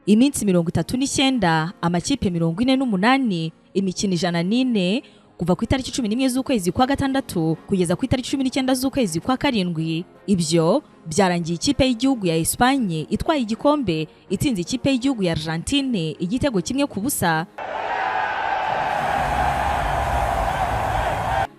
Iminsi 39, amakipe 48, imikino 104, kuva ku itariki 11 z'ukwezi kwa gatandatu kugeza ku itariki 19 z'ukwezi kwa karindwi. Ibyo byarangiye ikipe y'igihugu ya Espagne itwaye igikombe, itsinze ikipe y'igihugu ya Argentine igitego 1-0.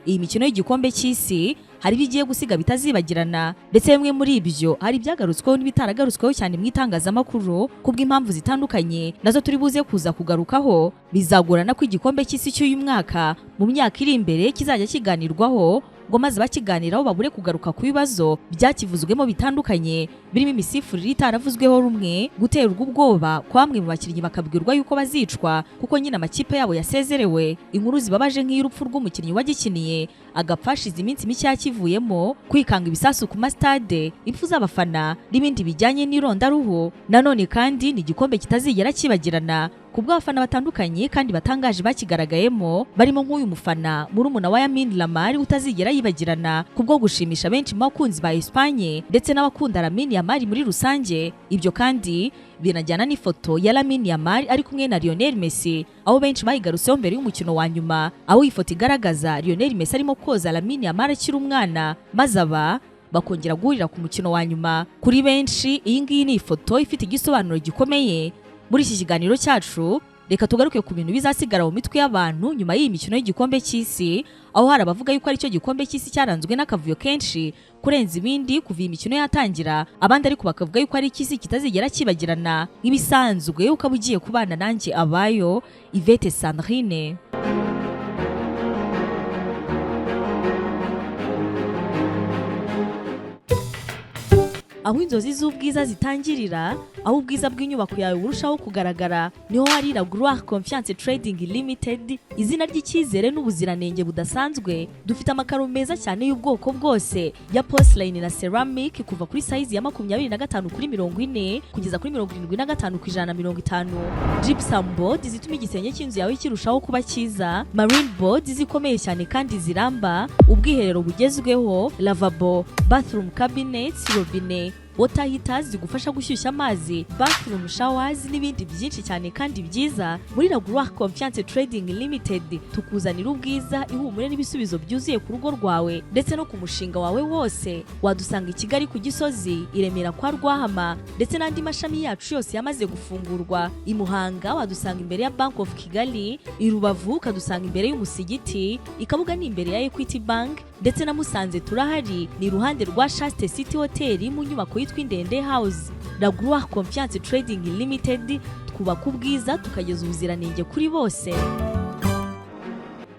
Iyi mikino y'igikombe cy'isi hari ibyo igiye gusiga bitazibagirana, ndetse bimwe muri ibyo hari ibyagarutsweho n'ibitaragarutsweho cyane mu itangazamakuru kubw'impamvu zitandukanye nazo turi buze kuza kugarukaho. Bizagorana ko igikombe cy'isi cy'uyu mwaka mu myaka iri imbere kizajya kiganirwaho ngo maze bakiganiraho babure kugaruka ku bibazo byakivuzwemo bitandukanye, birimo imisifurire itaravuzweho rumwe, guterwa ubwoba kwa bamwe mu bakinnyi bakabwirwa yuko bazicwa kuko nyine amakipe yabo yasezerewe, inkuru zibabaje nk'iy'urupfu rw'umukinnyi wagikiniye agapfa hashize iminsi mike yakivuyemo, kwikanga ibisasu ku masitade, impfu z'abafana n'ibindi bijyanye n'irondaruhu. Nanone kandi ni igikombe kitazigera kibagirana kubwo abafana batandukanye kandi batangaje bakigaragayemo, barimo nk'uyu mufana murumuna wa Lamine Yamal utazigera yibagirana kubwo gushimisha benshi mu bakunzi ba Espagne ndetse n'abakunda Lamine Yamal muri rusange. Ibyo kandi binajyana n'ifoto ya Lamine Yamal ari kumwe na Lionel Messi, aho benshi bayigarutseho mbere y'umukino wa nyuma, aho iyi foto igaragaza Lionel Messi arimo koza Lamine Yamal akiri umwana, maze aba bakongera guhurira ku mukino wa nyuma. Kuri benshi iyi ngiyi ni ifoto ifite igisobanuro gikomeye. Muri iki kiganiro cyacu reka tugaruke ku bintu bizasigara mu mitwe y'abantu nyuma y'iyi mikino y'igikombe cy'isi, aho hari abavuga yuko aricyo gikombe cy'isi cyaranzwe n'akavuyo kenshi kurenza ibindi kuva iyi mikino yatangira, abandi ariko bakavuga yuko ari icy'isi kitazigera kibagirana. Nk'ibisanzwe ukaba ugiye kubana nanjye abayo Yvette Sandrine. Aho inzozi z'ubwiza zitangirira, aho ubwiza bw'inyubako yawe burushaho kugaragara, niho hari La Gloire Confiance Trading Limited, izina ry'icyizere n'ubuziranenge budasanzwe. Dufite amakaro meza cyane y'ubwoko bwose ya porcelain na ceramic, kuva kuri size ya 25 kuri 40 kugeza kuri 75 ku 150, gypsum board zituma igisenge cy'inzu yawe kirushaho kuba cyiza, marine board zikomeye cyane kandi ziramba, ubwiherero bugezweho, lavabo, bathroom cabinets, robine, water heaters zigufasha gushyushya amazi, bathroom showers n'ibindi byinshi cyane kandi byiza. Muri La Gloire Confiance Trading Limited tukuzanira ubwiza, ihumure n'ibisubizo byuzuye ku rugo rwawe ndetse no ku mushinga wawe wose. Wadusanga i Kigali ku Gisozi, i Remera kwa Rwahama, ndetse n'andi mashami yacu yose yamaze gufungurwa. I Muhanga wadusanga imbere ya Bank of Kigali, i Rubavu ukadusanga imbere y'umusigiti, i Kabuga ni imbere ya Equity Bank, ndetse na Musanze turahari, ni iruhande rwa Chaste City Hotel mu nyubako yitwa Indende House. La Gloire Confiance Trading Limited, twubaka ubwiza tukageza ubuziranenge kuri bose.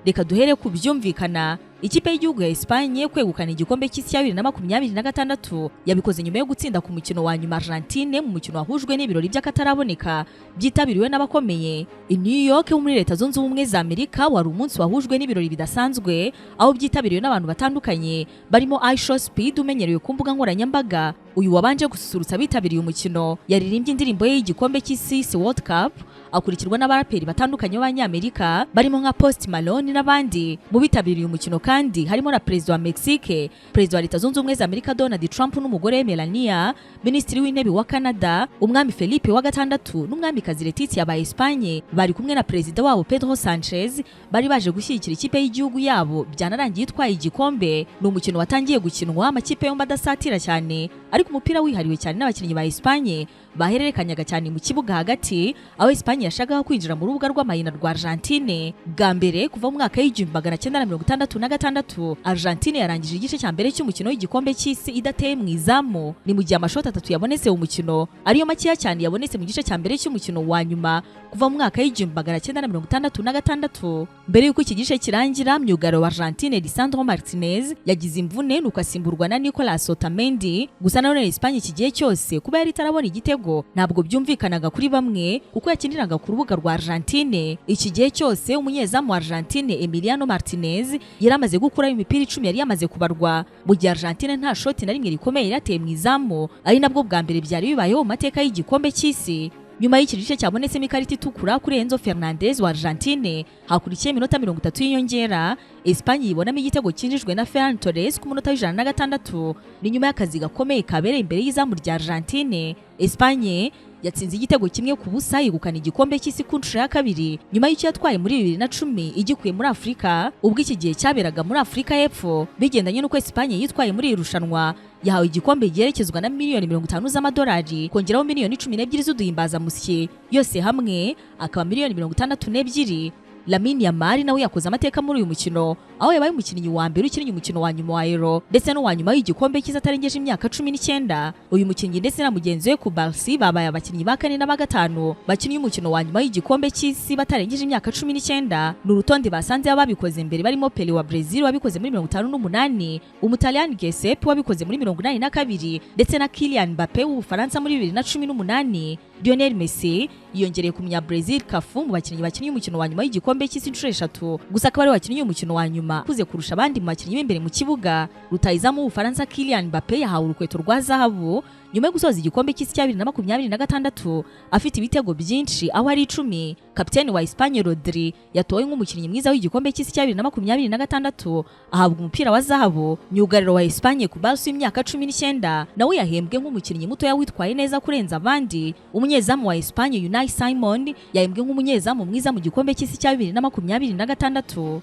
Reka duhere ku byumvikana. Ikipe y'igihugu ya Espagne kwegukana igikombe cy'isi cya 2026 yabikoze nyuma yo gutsinda ku mukino wa nyuma Argentine, mu mukino wahujwe n'ibirori by'akataraboneka byitabiriwe n'abakomeye. I New York ho muri Leta Zunze Ubumwe za Amerika wari umunsi wahujwe n'ibirori bidasanzwe, aho byitabiriwe n'abantu batandukanye barimo iShow Speed umenyerewe ku mbuga nkoranyambaga. Uyu wabanje gususurutsa abitabiriye umukino, yaririmbye indirimbo ye y'igikombe cy'isi World Cup, akurikirwa n'abaraperi batandukanye b'Abanyamerika barimo nka Post Malone n'abandi. Mu bitabiriye umukino kandi harimo na Perezida wa Mexique, Perezida wa Leta Zunze Ubumwe za Amerika Donald Trump n'umugore we Melania, Minisitiri w'Intebe wa Canada, Umwami Felipe wa gatandatu n'Umwamikazi Letizia ba Espagne, bari kumwe na Perezida wabo Pedro Sanchez, bari baje gushyigikira ikipe y'igihugu yabo byanarangiye itwaye igikombe. Ni umukino watangiye gukinwa amakipe yombi adasatira cyane, ariko umupira wihariwe cyane n'abakinnyi ba Espagne bahererekanyaga cyane mu kibuga hagati, aho Espagne yashakaga kwinjira mu rubuga rw'amayina rwa Argentine. Bwa mbere kuva mu mwaka w'1966, Argentine yarangije igice cya mbere cy'umukino w'igikombe cy'isi idateye mu izamu. Ni mu gihe amashoti atatu yabonetse mu mukino ariyo makeya cyane yabonetse mu gice cya mbere cy'umukino wa nyuma kuva mu mwaka w'1966. Mbere y'uko iki gice kirangira, myugariro wa Argentine Lisandro Martinez yagize imvune, nuko asimburwa na Nicolas Otamendi. Gusa nanone Espagne iki gihe cyose kuba yari itarabona igitego ntabwo byumvikanaga kuri bamwe, kuko yakiniraga ku rubuga rwa Argentine. Iki gihe cyose umunyezamu wa Argentine Emiliano Martinez yari amaze gukuraho imipira 10 yari yamaze kubarwa, mu gihe Argentine nta shoti na rimwe rikomeye yari yateye mu izamu, ari nabwo bwa mbere byari bibayeho mu mateka y'igikombe cy'isi. Nyuma y'iki gice cyabonetsemo ikarita itukura kuri Enzo Fernandez wa Argentine, hakurikiye iminota 30 y'inyongera, Espagne yibonamo igitego cyinjijwe na Ferran Torres ku munota wa 106. Ni nyuma y'akazi gakomeye kabereye imbere y'izamu rya Argentine. Espagne yatsinze igitego 1-0, yegukana igikombe cy'isi ku nshuro ya kabiri nyuma y'icyo yatwaye muri 2010 igikuye muri Afurika, ubwo iki gihe cyaberaga muri Afurika y'Epfo. Bigendanye n'uko Espagne yitwaye muri iri rushanwa, yahawe igikombe giherekezwa na miliyoni 50 z'amadolari, kongeraho miliyoni 12 z'uduhimbazamusyi, yose hamwe akaba miliyoni 62. Lamine Yamal nawe yakoze amateka muri uyu mukino, aho yabaye umukinnyi wa mbere ukinnye umukino wa nyuma wa Euro ndetse n'uwa nyuma w'igikombe cy'isi atarengeje imyaka 19. Uyu mukinnyi ndetse na mugenzi we Cubarsi babaye abakinnyi ba kane n'aba gatanu bakinnye umukino wa nyuma w'igikombe cy'isi batarengeje imyaka 19. Ni urutonde basanze ababikoze mbere barimo Pele wa Brazil wabikoze muri 58, Umutaliyani Giuseppe wabikoze muri 82, ndetse na Kylian Mbappe w'Ubufaransa muri 2018. Lionel Messi yiyongereye ku munya Brazil Cafu mu bakinnyi bakinnye umukino wa nyuma w'igikombe cy'isi inshuro eshatu, gusa akaba ari wakinnye umukino wa nyuma akuze kurusha abandi mu bakinnyi b'imbere mu kibuga. Rutahizamu w'Ubufaransa Kylian Mbappe yahawe urukweto rwa zahabu nyuma yo gusoza igikombe cy'isi cya 2026 afite ibitego byinshi, aho ari 10. Kapiteni wa Espagne Rodri yatowe nk'umukinnyi mwiza w'igikombe cy'isi cya 2026, ahabwa umupira wa zahabu. Myugariro wa Espagne Cubarsi w'imyaka 19 nawe yahembwe nk'umukinnyi mutoya witwaye neza kurenza abandi. Umunyezamu wa Espagne Unai Simon yahembwe nk'umunyezamu mwiza mu gikombe cy'isi cya 2026.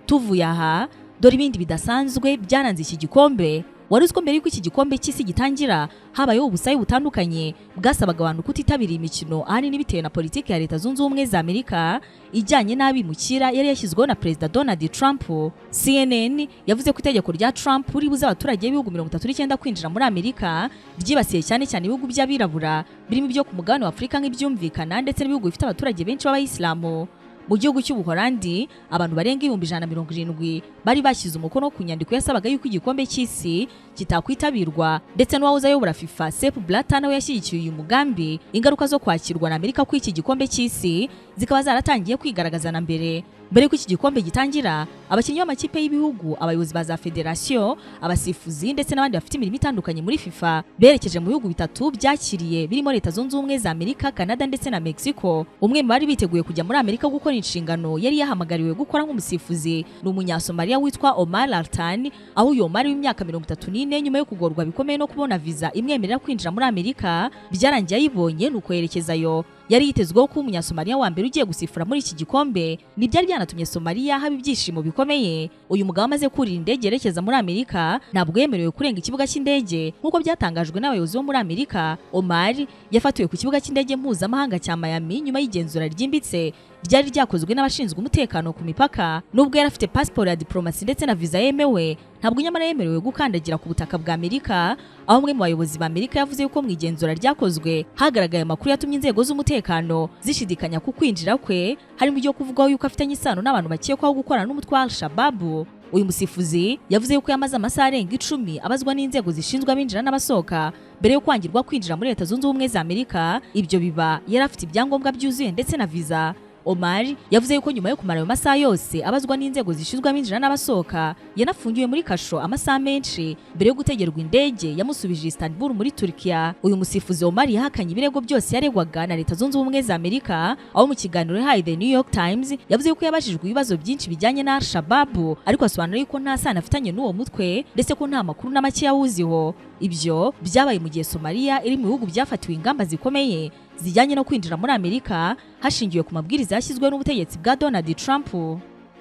Tuvuye aha, dore ibindi bidasanzwe byaranze iki gikombe. Wari uziko mbere y'uko iki gikombe cy'isi gitangira habayeho ubusabe butandukanye bwasabaga abantu kutitabira iyi mikino, ahanini bitewe na politiki ya Leta Zunze Ubumwe za Amerika ijyanye n'abimukira yari yashyizweho na Perezida Donald Trump? CNN yavuze ko itegeko rya Trump ribuza abaturage b'ibihugu 39 kwinjira muri Amerika ryibasiye cyane cyane ibihugu by'abirabura, birimo ibyo ku mugabane wa Afurika nk'ibyumvikana, ndetse n'ibihugu bifite abaturage benshi b'abayisilamu. Mu gihugu cy'Ubuholandi, abantu barenga 170,000 bari bashyize umukono ku nyandiko yasabaga yuko igikombe cy'isi kitakwitabirwa, ndetse n'uwahoze ayobora FIFA Sepp Blatter nawe yashyigikiye uyu mugambi. Ingaruka zo kwakirwa na Amerika kw'iki gikombe cy'isi zikaba zaratangiye kwigaragaza na mbere. Mbere y'uko iki gikombe gitangira, abakinnyi b'amakipe y'ibihugu, abayobozi ba za federasiyo, abasifuzi ndetse n'abandi bafite imirimo itandukanye muri FIFA berekeje mu bihugu bitatu byakiriye, birimo Leta Zunze Ubumwe za Amerika, Canada ndetse na Mexico. Umwe mu bari biteguye kujya muri Amerika gukora inshingano yari yahamagariwe gukora nk'umusifuzi ni umunyasomalia witwa Omar Artan, aho uyu Omar w'imyaka 34, nyuma yo kugorwa bikomeye no kubona viza imwemerera kwinjira muri Amerika, byarangiye ayibonye nuko yerekezayo. Yari yitezweho kuba umunyasomaliya wa mbere ugiye gusifura muri iki gikombe, ntibyari byanatumye Somaliya haba ibyishimo bikomeye. Uyu mugabo amaze kurira indege yerekeza muri Amerika, ntabwo yemerewe kurenga ikibuga cy'indege nk'uko byatangajwe n'abayobozi bo muri Amerika. Omar yafatiwe ku kibuga cy'indege mpuzamahanga cya Miami nyuma y'igenzura ryimbitse ryari ryakozwe n'abashinzwe umutekano ku mipaka. Nubwo yari afite pasiporo ya diplomasi ndetse na viza yemewe, ntabwo nyamara yemerewe gukandagira ku butaka bwa Amerika, aho umwe mu bayobozi ba Amerika yavuze yuko mu igenzura ryakozwe hagaragaye amakuru yatumye inzego z'umutekano zishidikanya ku kwinjira kwe, harimo ibyo kuvugwaho yuko afitanye isano n'abantu bakekwaho gukorana n'umutwe wa Al-Shabaab. Uyu musifuzi yavuze yuko yamaze amasaha arenga 10 abazwa n'inzego zishinzwe abinjira n'abasohoka mbere yo kwangirwa kwinjira muri Leta Zunze Ubumwe za Amerika. Ibyo biba yari afite ibyangombwa byuzuye ndetse na viza. Omar yavuze yuko nyuma yo kumara ayo masaha yose abazwa n'inzego zishinzwe abinjira n'abasohoka, yanafungiwe muri kasho amasaha menshi mbere yo gutegerwa indege yamusubije Istanbul muri Turkiya. Uyu musifuzi Omar yahakanye ibirego byose yaregwaga na Leta Zunze Ubumwe za Amerika, aho mu kiganiro yahaye The New York Times yavuze yuko yabajijwe ibibazo byinshi bijyanye na Al-Shabaab, ariko asobanura yuko nta sano afitanye n'uwo mutwe, ndetse ko nta makuru na make yawuziho. Ibyo byabaye mu gihe Somalia iri mu bihugu byafatiwe ingamba zikomeye zijyanye no kwinjira muri Amerika, hashingiwe ku mabwiriza yashyizweho n'ubutegetsi bwa Donald Trump.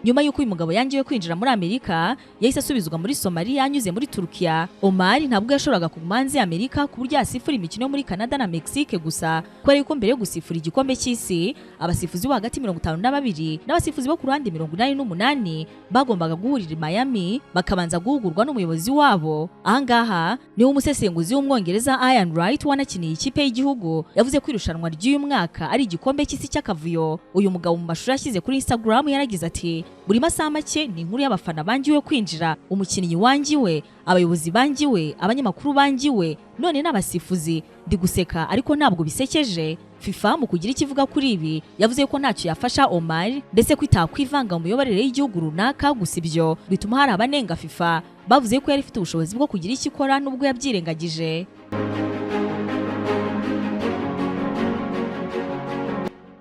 Nyuma y'uko uyu mugabo yangiwe kwinjira muri Amerika, yahise asubizwa muri Somalia anyuze muri Turkiya. Omar ntabwo yashoboraga kuguma hanze y'Amerika ku buryo yasifura imikino yo muri Canada na Mexique gusa, kubera yuko mbere yo gusifura igikombe cy'isi, abasifuzi bo hagati 52 n'abasifuzi bo ku ruhande 88 bagombaga guhurira i Miami, bakabanza guhugurwa n'umuyobozi wabo. Ahangaha niho umusesenguzi w'Umwongereza Ian Wright, wanakiniye ikipe y'igihugu, yavuze ko irushanwa ry'uyu mwaka ari igikombe cy'isi cy'akavuyo. Uyu mugabo mu mashusho yashyize kuri Instagram yaragize ati: "Buri masaha make ni inkuru y'abafana bangiwe kwinjira, umukinnyi wangiwe, abayobozi bangiwe, abanyamakuru bangiwe, none n'abasifuzi. Ndi guseka ariko ntabwo bisekeje." FIFA mu kugira icyo ivuga kuri ibi yavuze ko ntacyo yafasha Omar, ndetse ko itakwivanga mu miyoborere y'igihugu runaka. Gusa ibyo bituma hari abanenga FIFA bavuze ko yari ifite ubushobozi bwo kugira icyo ikora nubwo yabyirengagije.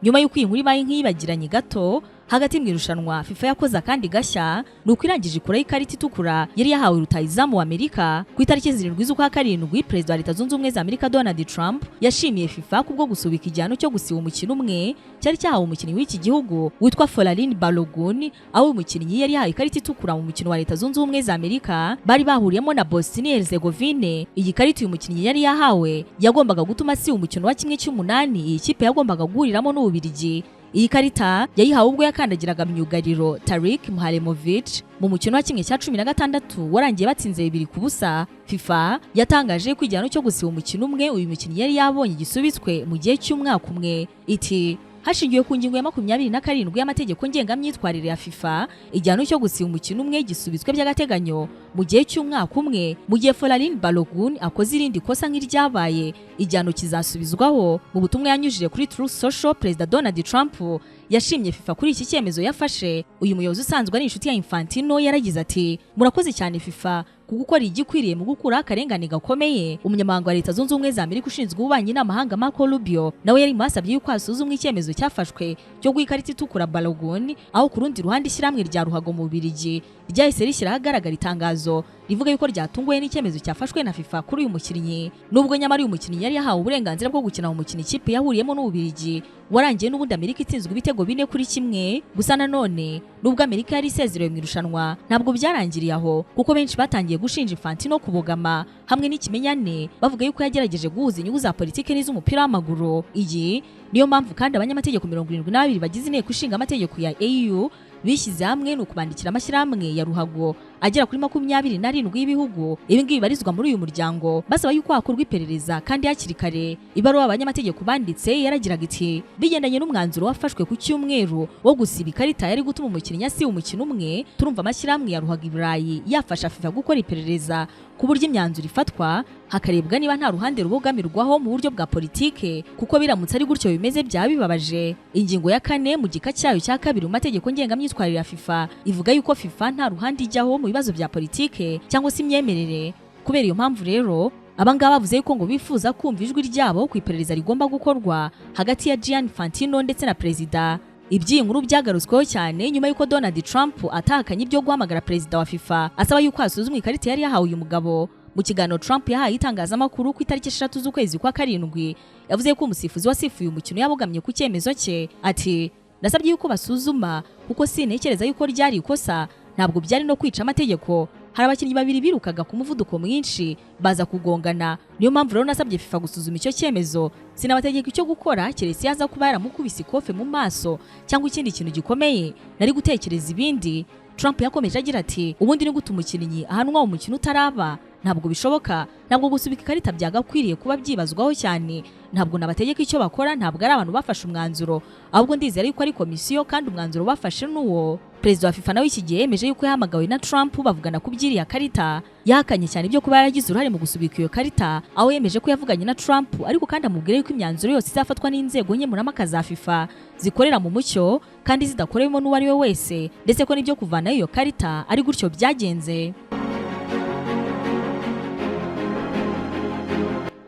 Nyuma y'uko iyi nkuru ibaye nk'iyibagiranye gato hagati mu irushanwa, FIFA yakoze akandi gashya, ni uko irangije ikuraho ikarita itukura yari yahawe rutahizamu wa Amerika. Ku itariki 7 z'ukwa karindwi, Perezida wa Leta Zunze Ubumwe za Amerika Donald Trump yashimiye FIFA kubwo gusubika igihano cyo gusiba umukino umwe cyari cyahawe umukinnyi w'iki gihugu witwa Folarin Balogun, aho uyu mukinnyi yari yahawe ikarita itukura mu mukino wa Leta Zunze Ubumwe za Amerika bari bahuriyemo na Bosnia Herzegovine. Iyi karita uyu mukinnyi yari yahawe yagombaga gutuma asiba umukino wa 1/8 iyi kipe yagombaga guhuriramo n'Ububiligi. Iyi karita yayihawe ubwo yakandagiraga myugariro Tarik Muharemovic mu mukino wa 1/16 warangiye batsinze 2-0. FIFA yatangaje ko igihano cyo gusiba umukino umwe uyu mukinnyi yari yabonye gisubitswe mu gihe cy'umwaka umwe. Iti: "Hashingiwe ku ngingo ya 27 y'amategeko ngengamyitwarire ya FIFA, igihano cyo gusiba umukino umwe gisubitswe by'agateganyo mu gihe cy'umwaka umwe. Mu gihe Folarin Balogun akoze irindi kosa nk'iryabaye, igihano kizasubizwaho." Mu butumwa yanyujije kuri Truth Social, Perezida Donald Trump yashimye FIFA kuri iki cyemezo yafashe. Uyu muyobozi usanzwe ari inshuti ya Infantino yaragize ati: "Murakoze cyane FIFA ku gukora igikwiriye mu gukuraho akarengane gakomeye." Umunyamabanga wa Leta Zunze Ubumwe za Amerika ushinzwe ububanyi n'amahanga Marco Rubio nawe yari mu basabye yuko hasuzumwa icyemezo cyafashwe cyo guha ikarita itukura Balogun, aho ku rundi ruhande ishyirahamwe rya ruhago mu Bubiligi ryahise rishyira ahagaragara itangazo rivuga yuko ryatunguwe n'icyemezo cyafashwe na FIFA kuri uyu mukinnyi, nubwo nyamara uyu mukinnyi yari yahawe uburenganzira bwo gukina mu mukino ikipe yahuriyemo n'Ububiligi warangiye n'ubundi Amerika itsinzwe ibitego 4-1. Gusa nanone nubwo Amerika yari isezerewe mu irushanwa, ntabwo byarangiriye aho, kuko benshi batangiye gushinja Infantino kubogama hamwe n'ikimenyane, bavuga yuko yagerageje guhuza inyungu za politiki n'iz'umupira w'amaguru. Iyi niyo mpamvu kandi abanyamategeko 72 bagize inteko ishinga amategeko ya AU bishyize hamwe ni ukubandikira amashyirahamwe ya ruhago agera kuri 27 y'ibihugu ibi ngibi bibarizwa muri uyu muryango, basaba yuko hakorwa iperereza kandi hakiri kare. Ibaruwa abanyamategeko banditse yaragiraga iti: "Bigendanye n'umwanzuro wafashwe ku cyumweru wo gusiba ikarita yari gutuma umukinnyi asiba umukino umwe, turumva amashyirahamwe ya ruhago i Burayi yafasha FIFA gukora iperereza ku buryo imyanzuro ifatwa, hakarebwa niba nta ruhande rubogamirwaho mu buryo bwa politike, kuko biramutse ari gutyo bimeze byaba bibabaje." Ingingo ya 4 mu gika cyayo cya 2 mu mategeko ngengamyitwarire ya FIFA ivuga yuko FIFA nta ruhande ijyaho mu bibazo bya politike cyangwa se imyemerere. Kubera iyo mpamvu rero, abangaba bavuze yuko ngo bifuza kumva ijwi ryabo ku iperereza rigomba gukorwa hagati ya Gianni Infantino ndetse na perezida. Iby'iyi nkuru byagarutsweho cyane nyuma y'uko Donald Trump atahakanye ibyo guhamagara perezida wa FIFA asaba yuko hasuzumwa ikarita yari yahawe uyu mugabo. Mu kiganiro Trump yahaye itangazamakuru ku itariki 6 z'ukwezi kwa karindwi, yavuze ko umusifuzi wasifuye umukino yabogamye ku cyemezo cye. Ati: "Nasabye yuko basuzuma kuko sintekereza yuko ryari ikosa, ntabwo byari no kwica amategeko. Hari abakinnyi babiri birukaga ku muvuduko mwinshi baza kugongana, niyo mpamvu rero nasabye FIFA gusuzuma icyo cyemezo. Sinabategeka icyo gukora, keretse yaza kuba yaramukubise ikofe mu maso cyangwa ikindi kintu gikomeye nari gutekereza ibindi." Trump yakomeje agira ati: "Ubundi ni gute umukinnyi ahanwa mu mukino utaraba? Ntabwo bishoboka, ntabwo gusubika ikarita byagakwiriye kuba byibazwaho cyane. Ntabwo nabategeka icyo bakora, ntabwo ari abantu bafashe umwanzuro, ahubwo ndizera yuko ari komisiyo kandi umwanzuro bafashe n'uwo." Perezida wa FIFA nawe iki gihe yemeje yuko yahamagawe na Trump bavugana ku by'iriya karita. Yahakanye cyane ibyo kuba yaragize uruhare mu gusubika iyo karita, aho yemeje ko yavuganye na Trump ariko kandi amubwira yuko imyanzuro yose izafatwa n'inzego nkemurampaka za FIFA zikorera mu mucyo kandi zidakorewemo n'uwo ari we wese, ndetse ko n'ibyo kuvanayo iyo karita ari gutyo byagenze.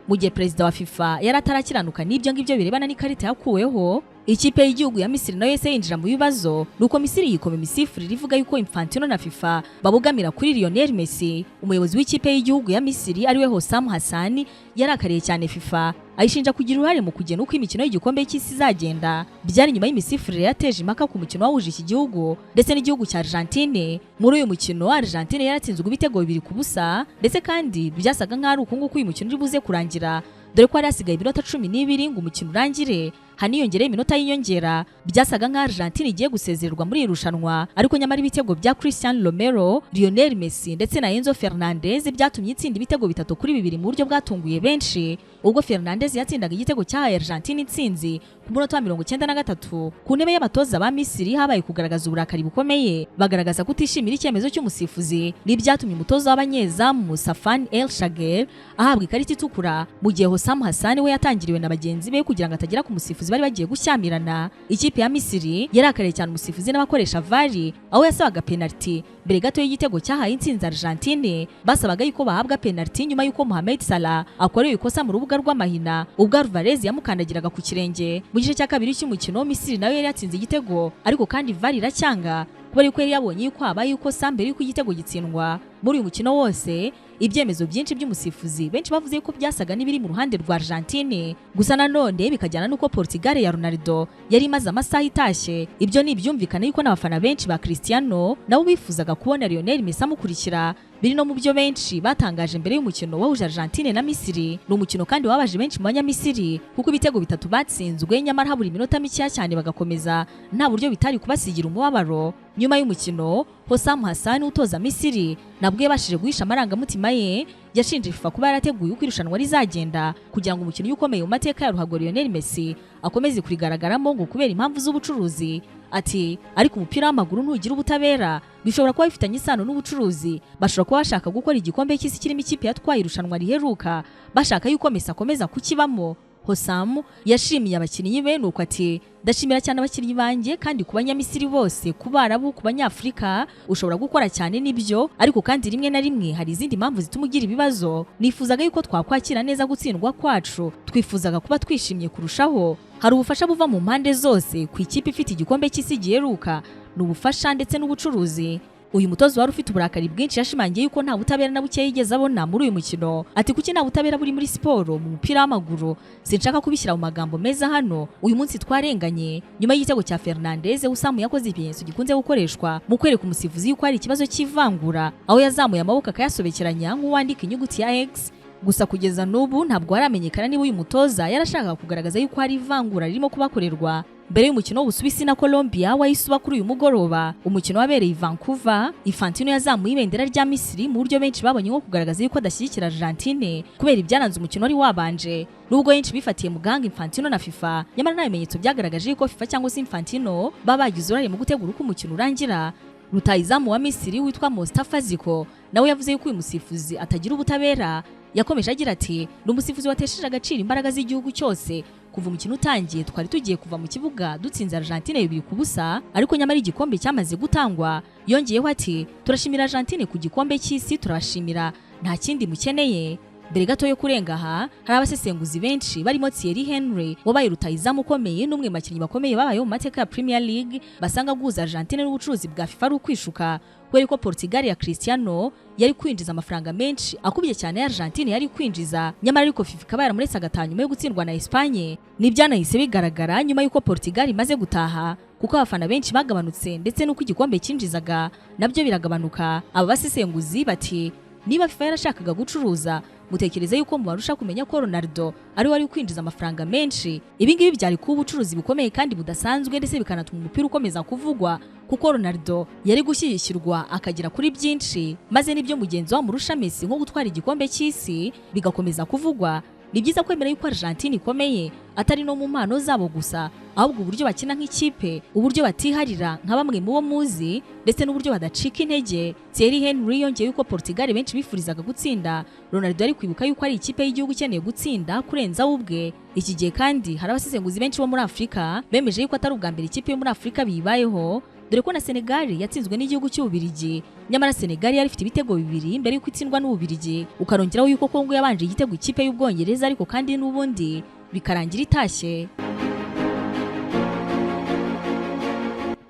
Mu gihe perezida wa FIFA yari atarakiranuka n'ibyo ngibyo birebana n'ikarita yakuweho, ikipe y'igihugu ya Misiri nayo yahise yinjira mu bibazo, nuko Misiri yikoma imisifurire ivuga yuko Infantino na FIFA babogamira kuri Lionel Messi. Umuyobozi w'ikipe y'igihugu ya Misiri ariwe Hossam Hassan yarakariye cyane FIFA, ayishinja kugira uruhare mu kugena uko imikino y'igikombe cy'isi izagenda. Byari nyuma y'imisifurire yateje impaka ku mukino wahuje iki gihugu ndetse n'igihugu cya Argentine. Muri uyu mukino Argentine yaratsinzwe ibitego 2-0, ndetse kandi byasaga nk'aho ari uku nguku uyu mukino uri buze kurangira, dore ko hari hasigaye iminota 12 ngo umukino urangire, haniyongereho iminota y'inyongera. Byasaga nk'aho Argentine igiye gusezererwa muri iri rushanwa, ariko nyamara ibitego bya Cristiano Romero, Lionel Messi ndetse na Enzo Fernandez byatumye itsinda ibitego 3-2 mu buryo bwatunguye benshi. Ubwo Fernandez yatsindaga igitego cyahaye Argentine intsinzi ku munota wa 93, ku ntebe y'abatoza ba Misiri habaye kugaragaza uburakari bukomeye, bagaragaza kutishimira icyemezo cy'umusifuzi, n'ibyatumye umutoza w'abanyezamu Safan El Shager ahabwa ikarita itukura, mu gihe Hossam Hassan we yatangiriwe na bagenzi be kugira ngo atagera ku musifuzi. n'umusifuzi bari bagiye gushyamirana. Ikipe ya Misiri yarakariye cyane umusifuzi n'abakoresha VAR, aho yasabaga penalty mbere gato y'igitego cyahaye intsinzi Argentine. Basabaga yuko bahabwa penalty nyuma y'uko Mohamed Salah akorewe ikosa mu rubuga rw'amahina ubwo Alvarez yamukandagiraga ku kirenge. Mu gice cya kabiri cy'umukino, Misiri nayo yari yatsinze igitego, ariko kandi VAR iracyanga kubera yuko yari yabonye yuko habaye ikosa mbere y'uko igitego gitsindwa. Muri uyu mukino wose, ibyemezo byinshi by'umusifuzi benshi bavuze ko byasaga n'ibiri mu ruhande rwa Argentine, gusa nanone bikajyana n'uko Portugal ya Ronaldo yari imaze amasaha itashye. Ibyo ni ibyumvikana yuko n'abafana benshi ba Cristiano nabo bifuzaga kubona Lionel Messi amukurikira, biri no mu byo benshi batangaje mbere y'umukino wahuje Argentine na Misiri. Ni umukino kandi wababaje benshi mu Banyamisiri, kuko ibitego bitatu batsinzwe nyamara habura iminota mikeya cyane bagakomeza, nta buryo bitari kubasigira umubabaro. Nyuma y'umukino, Hossam Hassan utoza Misiri nabwo yabashije guhisha amarangamutima ye. Yashinje FIFA kuba yarateguye uko irushanwa rizagenda kugira ngo umukinnyi ukomeye mu mateka ya ruhago Lionel Messi akomeze kurigaragaramo, ngo kubera impamvu z'ubucuruzi. Ati: "Ariko umupira w'amaguru ntugira ubutabera, bishobora kuba bifitanye isano n'ubucuruzi. Bashobora kuba bashaka gukora igikombe cy'isi kirimo ikipe yatwaye irushanwa riheruka, bashaka yuko Messi akomeza kukibamo." Hossam yashimiye abakinnyi be, nuko ati: "Ndashimira cyane abakinnyi banjye kandi ku Banyamisiri bose, ku Barabu, ku Banyafurika. Ushobora gukora cyane nibyo, ariko kandi rimwe na rimwe hari izindi mpamvu zituma ugira ibibazo. Nifuzaga yuko twakwakira neza gutsindwa kwacu, twifuzaga kuba twishimye kurushaho. Hari ubufasha buva mu mpande zose ku ikipe ifite igikombe cy'isi giheruka, ni ubufasha ndetse n'ubucuruzi." Uyu mutoza wari ufite uburakari bwinshi yashimangiye yuko nta butabera na buke yigeze abona muri uyu mukino. Ati: "Kuki nta butabera buri muri siporo, mu mupira w'amaguru? Sinshaka kubishyira mu magambo meza hano. Uyu munsi twarenganye." Nyuma y'igitego cya Fernandez, Usamu yakoze ikimenyetso gikunze gukoreshwa mu kwereka umusifuzi yuko hari ikibazo cy'ivangura, aho yazamuye amaboko akayasobekeranya nk'uwandika inyuguti ya X. Gusa kugeza n'ubu ntabwo haramenyekana niba uyu mutoza yarashakaga kugaragaza yuko hari ivangura ririmo kubakorerwa. Mbere y'umukino w'Ubusuwisi na Colombia wahise uba kuri uyu mugoroba, umukino wabereye i Vancouver, Infantino yazamuye ibendera rya Misiri mu buryo benshi babonye nko kugaragaza yuko adashyigikira Argentine kubera ibyaranze umukino wari wabanje. Nubwo benshi bifatiye mu gahanga Infantino na FIFA, nyamara nta bimenyetso byagaragaje yuko FIFA cyangwa se Infantino baba bagize uruhare mu gutegura uko umukino urangira. Rutahizamu wa Misiri witwa Mostafa Ziko nawe yavuze yuko uyu musifuzi atagira ubutabera. Yakomeje agira ati: "Ni umusifuzi watesheje agaciro imbaraga z'igihugu cyose. Kuva umukino utangiye, twari tugiye kuva mu kibuga dutsinze Argentine 2-0, ariko nyamara igikombe cyamaze gutangwa." Yongeyeho ati: "Turashimira Argentine ku gikombe cy'isi, turabashimira, nta kindi mukeneye." Mbere gato yo kurenga aha, hari abasesenguzi benshi barimo Thierry Henry wabaye rutahizamu ukomeye n'umwe mu bakinnyi bakomeye babayeho mu mateka ya Premier League, basanga guhuza Argentine n'ubucuruzi bwa FIFA ari ukwishuka, kubera ko Portugal ya Cristiano yari kwinjiza amafaranga menshi akubye cyane ya Argentine yari kwinjiza, nyamara ariko FIFA ikaba yaramuretse agataha nyuma yo gutsindwa na Espagne. Nibyanahise bigaragara nyuma y'uko Portugal imaze gutaha, kuko abafana benshi bagabanutse ndetse n'uko igikombe cyinjizaga nabyo biragabanuka. Aba basesenguzi bati: "Niba FIFA yarashakaga gucuruza, mutekereze yuko mubarusha kumenya ko Ronaldo ari wari kwinjiza amafaranga menshi? Ibi ngibi byari kuba ubucuruzi bukomeye kandi budasanzwe, ndetse bikanatuma umupira ukomeza kuvugwa, kuko Ronaldo yari gushyigikirwa akagera kuri byinshi, maze n'ibyo mugenzi we amurusha Messi nko gutwara igikombe cy'isi bigakomeza kuvugwa." Ni byiza kwemera yuko Argentine ikomeye, atari no mu mpano zabo gusa, ahubwo uburyo bakina nk'ikipe, uburyo batiharira nka bamwe mu bo muzi, ndetse n'uburyo badacika intege. Thierry Henry yongeye yuko Portugal benshi bifurizaga gutsinda, Ronaldo ari kwibuka yuko ari ikipe y'igihugu ikeneye gutsinda kurenza we ubwe. Iki gihe kandi hari abasesenguzi benshi bo muri Afurika bemeje yuko atari ubwa mbere ikipe yo muri Afurika bibayeho, dore ko na Senegal yatsinzwe n'igihugu cy'Ububirigi, nyamara Senegal yari ifite ibitego bibiri mbere y'uko itsindwa n'Ububirigi. Ukarongeraho yuko Kongo yabanje igitego ikipe y'Ubwongereza, ariko kandi n'ubundi bikarangira itashye.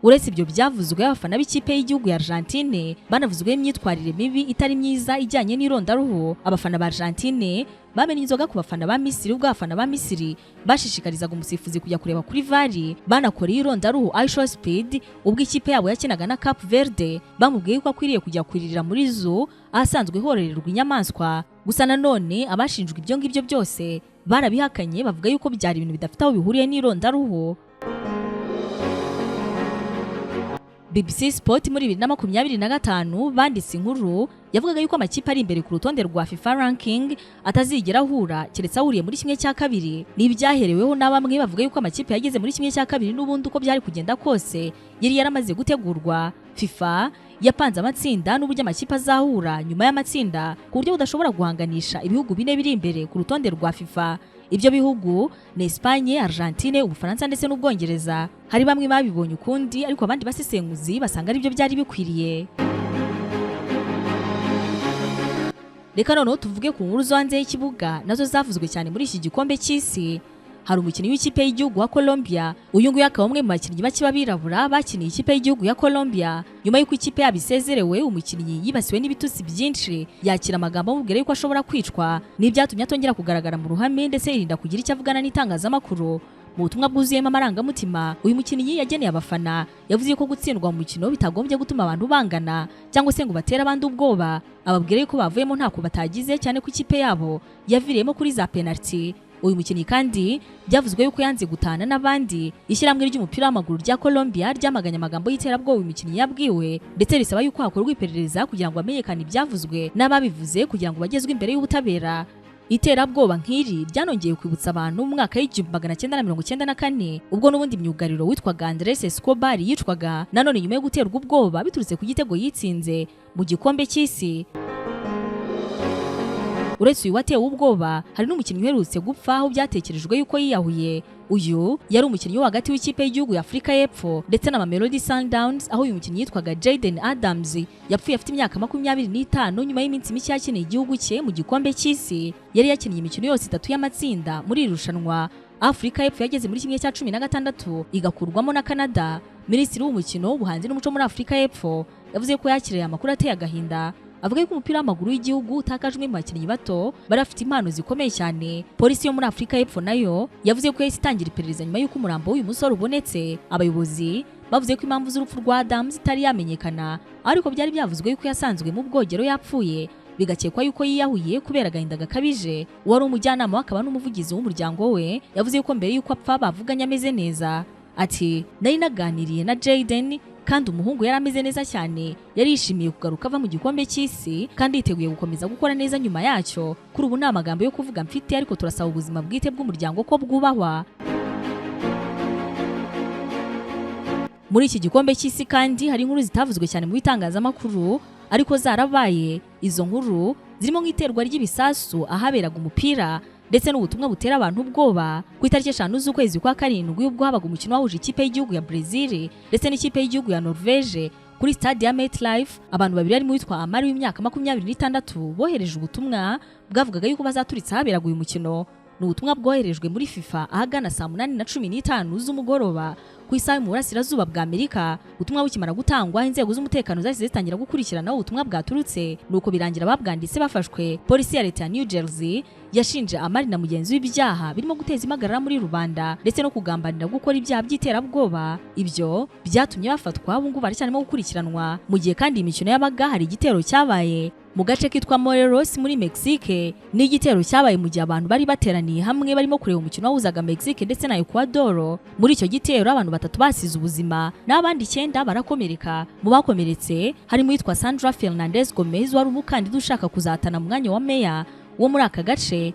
Uretse ibyo byavuzwe, abafana b'ikipe y'igihugu ya Argentine banavuzweho imyitwarire mibi itari myiza ijyanye n'irondaruhu. Abafana ba Argentine bamenye inzoga ku bafana ba Misiri ubwo abafana ba Misiri bashishikarizaga umusifuzi kujya kureba kuri VAR. Banakoreye irondaruhu IShowSpeed ubwo ikipe yabo yakinaga na Cape Verde, bamubwiye ko akwiriye kujya kuririra muri zoo ahasanzwe hororerwa inyamaswa. Gusa nanone abashinjwe ibyo ngibyo byose barabihakanye, bavuga yuko byari ibintu bidafite aho bihuriye n'irondaruhu. BBC Sport muri 2025 banditse inkuru yavugaga yuko amakipe ari imbere ku rutonde rwa FIFA ranking atazigera ahura keretse ahuriye muri 1/2. Ni ibyahereweho na bamwe bavuga yuko amakipe yageze muri 1/2 n'ubundi uko byari kugenda kose yari yaramaze gutegurwa. FIFA Yapanze amatsinda n'uburyo amakipe azahura nyuma y'amatsinda ku buryo budashobora guhanganisha ibihugu bine biri imbere ku rutonde rwa FIFA. Ibyo bihugu ni Espagne, Argentine, Ubufaransa ndetse n'Ubwongereza. Hari bamwe babibonye ukundi, ariko abandi basesenguzi basanga aribyo byari bikwiriye. Reka noneho tuvuge ku nkuru zo hanze y'ikibuga nazo zavuzwe cyane muri iki gikombe cy'isi. Hari umukinnyi w'ikipe y'igihugu wa Colombia, uyu nguyu akaba umwe mu bakinnyi bake b'abirabura bakiniye ikipe y'igihugu ya Colombia. Nyuma y'uko ikipe yabo isezerewe, umukinnyi yibasiwe n'ibitutsi byinshi, yakira amagambo amubwira yuko ashobora kwicwa, n'ibyatumye atongera kugaragara mu ruhame ndetse yirinda kugira icyo avugana n'itangazamakuru. Mu butumwa bwuzuyemo amarangamutima uyu mukinnyi yageneye abafana, yavuze ko gutsindwa mu mukino bitagombye gutuma abantu bangana cyangwa se ngo batere abandi ubwoba. Ababwira yuko bavuyemo ntako batagize, cyane ko ikipe yabo yaviriyemo kuri za penalty. Uyu mukinnyi kandi byavuzwe yuko yanze gutana n'abandi. Ishyirahamwe ry'umupira w'amaguru rya Colombia ryamaganye amagambo y'iterabwoba uyu mukinnyi yabwiwe, ndetse risaba yuko hakorwa iperereza kugira ngo hamenyekane ibyavuzwe n'ababivuze kugira ngo bagezwe imbere y'ubutabera. Iterabwoba nk'iri ryanongeye kwibutsa abantu mu mwaka w'1994, ubwo n'ubundi myugariro witwaga Andres Escobar yicwaga nanone nyuma yo guterwa ubwoba biturutse ku gitego yitsinze mu gikombe cy'isi. Uretse uyu watewe ubwoba, hari n'umukinnyi uherutse gupfa aho byatekerejwe yuko yiyahuye. Uyu yari umukinnyi wo hagati w'ikipe y'igihugu ya Afurika y'Epfo ndetse na Mamelodi Sundowns, aho uyu mukinnyi yitwaga Jayden Adams. Yapfuye afite imyaka 25 nyuma y'iminsi mike yakiniye igihugu cye mu gikombe cy'isi. Yari yakiniye imikino yose itatu y'amatsinda muri iri rushanwa. Afurika y'Epfo yageze muri 1/16 igakurwamo na Canada. Minisitiri w'umukino, ubuhanzi n'umuco muri Afurika y'Epfo yavuze ko yakiriye amakuru ateye agahinda, avuga ko umupira w'amaguru w'igihugu utakajwe mu bakinnyi bato bari bafite impano zikomeye cyane. Polisi yo muri Afurika y'Epfo nayo yavuze ko yahise itangira iperereza nyuma y'uko umurambo w'uyu musore ubonetse. Abayobozi bavuze ko impamvu z'urupfu rwa Adams zitari yamenyekana, ariko byari byavuzwe yuko yasanzwe mu bwogero yapfuye, bigakekwa yuko yiyahuye kubera agahinda gakabije. Uwari umujyanama akaba n'umuvugizi w'umuryango we yavuze ko mbere y'uko apfa bavuganye ameze neza. Ati: "Nari naganiriye na Jayden kandi umuhungu yari ameze neza cyane, yari yishimiye kugaruka ava mu gikombe cy'isi kandi yiteguye gukomeza gukora neza nyuma yacyo. Kuri ubu nta magambo yo kuvuga mfite, ariko turasaba ubuzima bwite bw'umuryango ko bwubahwa." Muri iki gikombe cy'isi kandi hari inkuru zitavuzwe cyane mu bitangazamakuru ariko zarabaye. Izo nkuru zirimo nk'iterwa ry'ibisasu ahaberaga umupira ndetse n'ubutumwa butera abantu ubwoba. Ku itariki 5 z'ukwezi kwa 7 ubwo habaga umukino wahuje ikipe y'igihugu ya Brazil ndetse n'ikipe y'igihugu ya Norvege kuri stade ya MetLife, abantu babiri harimo uwitwa Amari w'imyaka 26 bohereje ubutumwa bwavugaga yuko bazaturitsa ahaberaga uyu mukino. Ni ubutumwa bwoherejwe muri FIFA ahagana saa 8:15 z'umugoroba ku isaha mu burasirazuba bwa Amerika. Ubutumwa bukimara gutangwa, inzego z'umutekano zahise zitangira gukurikirana aho ubutumwa bwaturutse, nuko birangira babwanditse bafashwe. Polisi ya leta ya New Jersey yashinje Amari na mugenzi w'ibyaha birimo guteza impagarara muri rubanda ndetse no kugambanira gukora ibyaha by'iterabwoba. Ibyo byatumye bafatwa, ubu ngubu baracyarimo gukurikiranwa. Mu gihe kandi imikino yabaga, hari igitero cyabaye mu gace kitwa Morelos muri Mexique. Ni igitero cyabaye mu gihe abantu bari bateraniye hamwe barimo kureba umukino wahuzaga Mexique ndetse na Ecuador. Muri icyo gitero abantu 3 basize ubuzima n'abandi 9 barakomereka. Mu bakomeretse harimo uwitwa Sandra Fernandez Gomez wari umukandida ushaka kuzatana mu mwanya wa meya wo muri aka gace.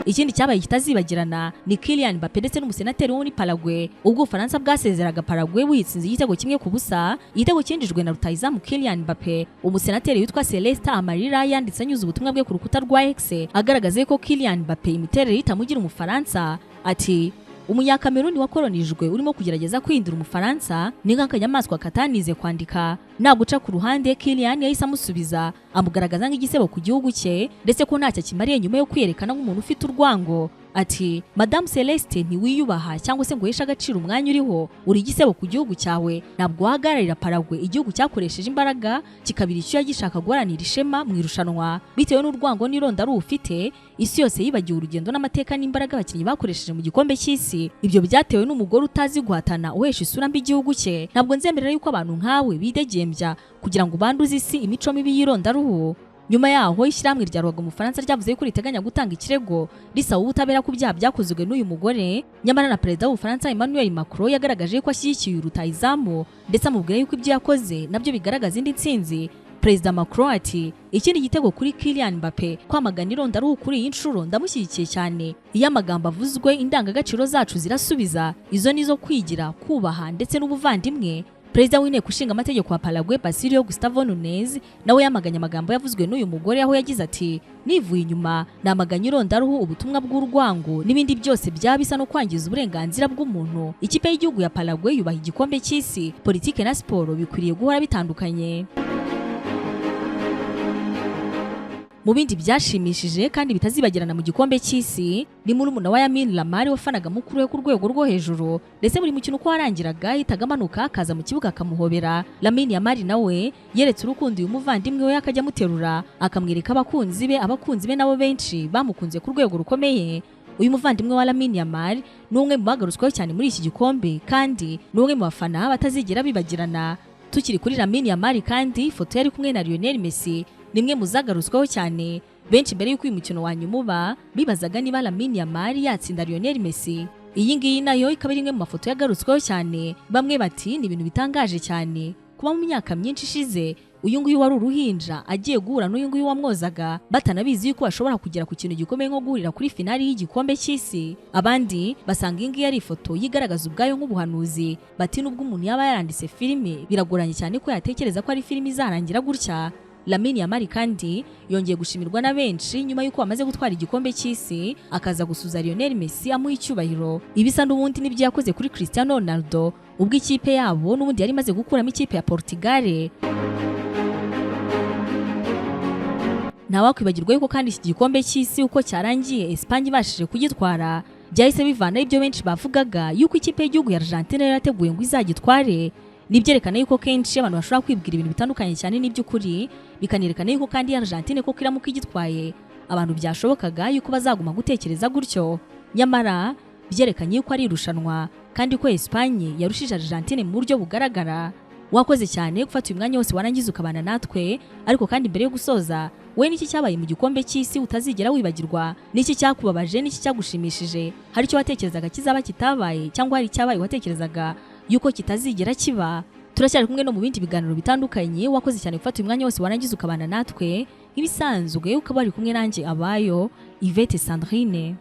Ikindi cyabaye kitazibagirana ni Kylian Mbappe ndetse n'umusenateri wo muri Paraguay, ubwo Ubufaransa bwasezeraga Paraguay buyitsinze igitego 1-0, igitego cyinjijwe na rutahizamu Kylian Mbappe. Umusenateri witwa Celeste Amarira yanditse anyuze ubutumwa bwe ku rukuta rwa X agaragaza ko Kylian Mbappe imiterere itamugira Umufaransa. Ati: "Umunyakameruni wakoronijwe urimo kugerageza kwihindura Umufaransa ni nk'akanyamaswa katanize kwandika." Naguca ku ruhande, Kylian yahise amusubiza amugaragaza nk'igisebo ku gihugu cye ndetse ko ntacyo akimariye nyuma yo kwiyerekana nk'umuntu ufite urwango. Ati: "Madamu Celeste, ntiwiyubaha cyangwa se ngo uheshe agaciro umwanya uriho. Uri igisebo ku gihugu cyawe. Ntabwo wahagararira Paraguay, igihugu cyakoresheje imbaraga kikabira icyuya gishaka guharanira ishema mu irushanwa. Bitewe n'urwango n'irondaruhu ufite, isi yose yibagiwe urugendo n'amateka n'imbaraga abakinnyi bakoresheje mu gikombe cy'isi. Ibyo byatewe n'umugore utazi guhatana uhesha isura mbi igihugu cye. Ntabwo nzemerera yuko abantu nkawe bidegembya kugira ngo banduze isi imico mibi y'irondaruhu." Nyuma yaho ishyirahamwe rya ruhago mu Bufaransa ryavuze ko riteganya gutanga ikirego risaba ubutabera ku byaha byakozwe n'uyu mugore. Nyamara na perezida w'Ubufaransa Emmanuel Macron yagaragaje ko ashyigikiye rutahizamu ndetse amubwira yuko ibyo yakoze nabyo bigaragaza indi ntsinzi. Perezida Macron ati: "Ikindi gitego kuri Kylian Mbappe, kwamagana irondaruhu kuri iyi nshuro ndamushyigikiye cyane. Iyo amagambo avuzwe, indangagaciro zacu zirasubiza. Izo nizo kwigira, kubaha ndetse n'ubuvandimwe." Perezida w'inteko ishinga amategeko wa Paraguay Basilio Gustavo Nunez nawe yamaganye amagambo yavuzwe n'uyu mugore, aho yagize ati nivuye inyuma namaganye irondaruhu, ubutumwa bw'urwango n'ibindi byose byaba bisa no kwangiza uburenganzira bw'umuntu. Ikipe y'igihugu ya Paraguay yubaha igikombe cy'isi, politike na siporo bikwiriye guhora bitandukanye. Mu bindi byashimishije kandi bitazibagirana mu gikombe cy'isi ni murumuna wa Lamine Yamal wafanaga mukuru we ku rwego rwo hejuru, ndetse buri mukino uko warangiraga ahitaga amanuka akaza mu kibuga akamuhobera. Lamine Yamal nawe yeretse urukundo uyu muvandimwe we, akajya amuterura akamwereka abakunzi be nabo benshi bamukunze ku rwego rukomeye. Uyu muvandimwe wa Lamine Yamal ni umwe mu bagarutsweho cyane muri iki gikombe kandi ni umwe mu bafana batazigera bibagirana. Tukiri kuri Lamine Yamal kandi ifoto yari kumwe na Lionel Messi nimwe muzagarutsweho cyane. Benshi mbere y'uko uyu mukino wa nyuma uba bibazaga niba Lamine Yamal yatsinda Lionel Messi. Iyi ngiyi nayo ikaba ari imwe mu mafoto yagarutsweho cyane. Bamwe bati ni ibintu bitangaje cyane kuba mu myaka myinshi ishize uyu nguyu wari uruhinja agiye guhura n'uyu nguyu wamwozaga, batanabizi yuko bashobora kugera ku kintu gikomeye nko guhurira kuri finali y'igikombe cy'isi. Abandi basanga iyi ngiyi ari ifoto yigaragaza ubwayo nk'ubuhanuzi, bati nubwo umuntu yaba yaranditse filime biragoranye cyane ko yatekereza ko ari filime izarangira gutya. Lamine Yamal kandi yongeye gushimirwa na benshi nyuma y'uko amaze gutwara igikombe cy'isi, akaza gusuza Lionel Messi amuha icyubahiro. Ibisa n'ubundi nibyo yakoze kuri Cristiano Ronaldo ubwo ikipe yabo n'ubundi yari imaze gukuramo ikipe ya Portugal. Ntawakwibagirwa yuko kandi iki gikombe cy'isi uko cyarangiye Espagne ibashije kugitwara, byahise bivana ibyo benshi bavugaga yuko ikipe y'igihugu ya Argentina yarateguye ngo izagitware. Nibyerekana yuko kenshi abantu bashobora kwibwira ibintu bitandukanye cyane n'iby'ukuri, bikanerekana yuko kandi Argentine koko iramuka igitwaye abantu byashobokaga yuko bazaguma gutekereza gutyo. Nyamara byerekanye yuko ari irushanwa kandi ko Espagne yarushije Argentine mu buryo bugaragara. Wakoze cyane gufata uyu mwanya wose warangiza ukabana natwe, ariko kandi mbere yo gusoza, we niki cyabaye mu gikombe cy'isi utazigera wibagirwa? Niki cyakubabaje? Niki cyagushimishije? Hari icyo watekerezaga kizaba kitabaye, cyangwa hari icyabaye watekerezaga yuko kitazigera kiba? Turacyari kumwe no mu bindi biganiro bitandukanye. Wakoze cyane gufata uyu mwanya wose warangiza ukabana natwe, nk'ibisanzwe ukaba wari kumwe nanjye abayo Yvette Sandrine.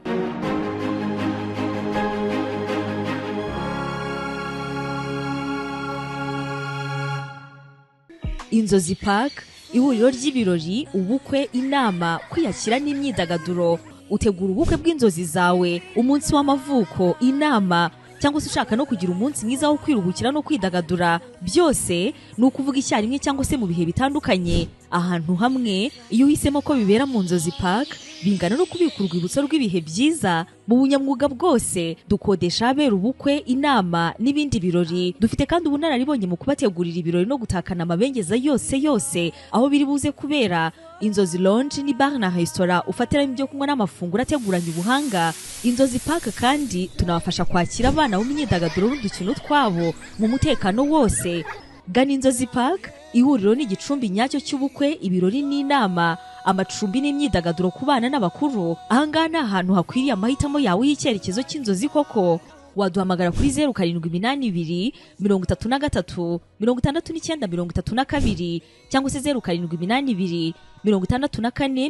Inzozi Park, ihuriro ry'ibirori, ubukwe, inama, kwiyakira n'imyidagaduro. Utegura ubukwe bw'inzozi zawe, umunsi w'amavuko, inama, cyangwa se ushaka no kugira umunsi mwiza wo kwiruhukira no kwidagadura, byose ni ukuvuga icyarimwe cyangwa se mu bihe bitandukanye ahantu hamwe. Iyo uhisemo ko bibera mu Nzozi Park, bingana no kubika urwibutso rw'ibihe byiza. Mu bunyamwuga bwose dukodesha abera ubukwe, inama n'ibindi birori. Dufite kandi ubunararibonye mu kubategurira ibirori no gutakana amabengeza yose yose aho biri buze kubera. Inzozi Lounge ni bar na restaurant ufatiramo ibyo kunywa n'amafunguro ateguranye ubuhanga. Inzozi Park kandi tunabafasha kwakira abana mu myidagaduro n'udukino twabo mu mutekano wose. Gana Inzozi Park, ihuriro n'igicumbi nyacyo cy'ubukwe, ibirori n'inama, amacumbi n'imyidagaduro ku bana n'abakuru. Ahangaha ni ahantu hakwiriye amahitamo yawe y'icyerekezo cy'inzozi koko. Waduhamagara kuri 0782 33 69 32 cyangwa se 0782 64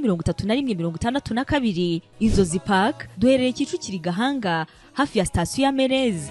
31 62. Inzozi Park duherereye Kicukiro Gahanga hafi ya sitasiyo ya Merez.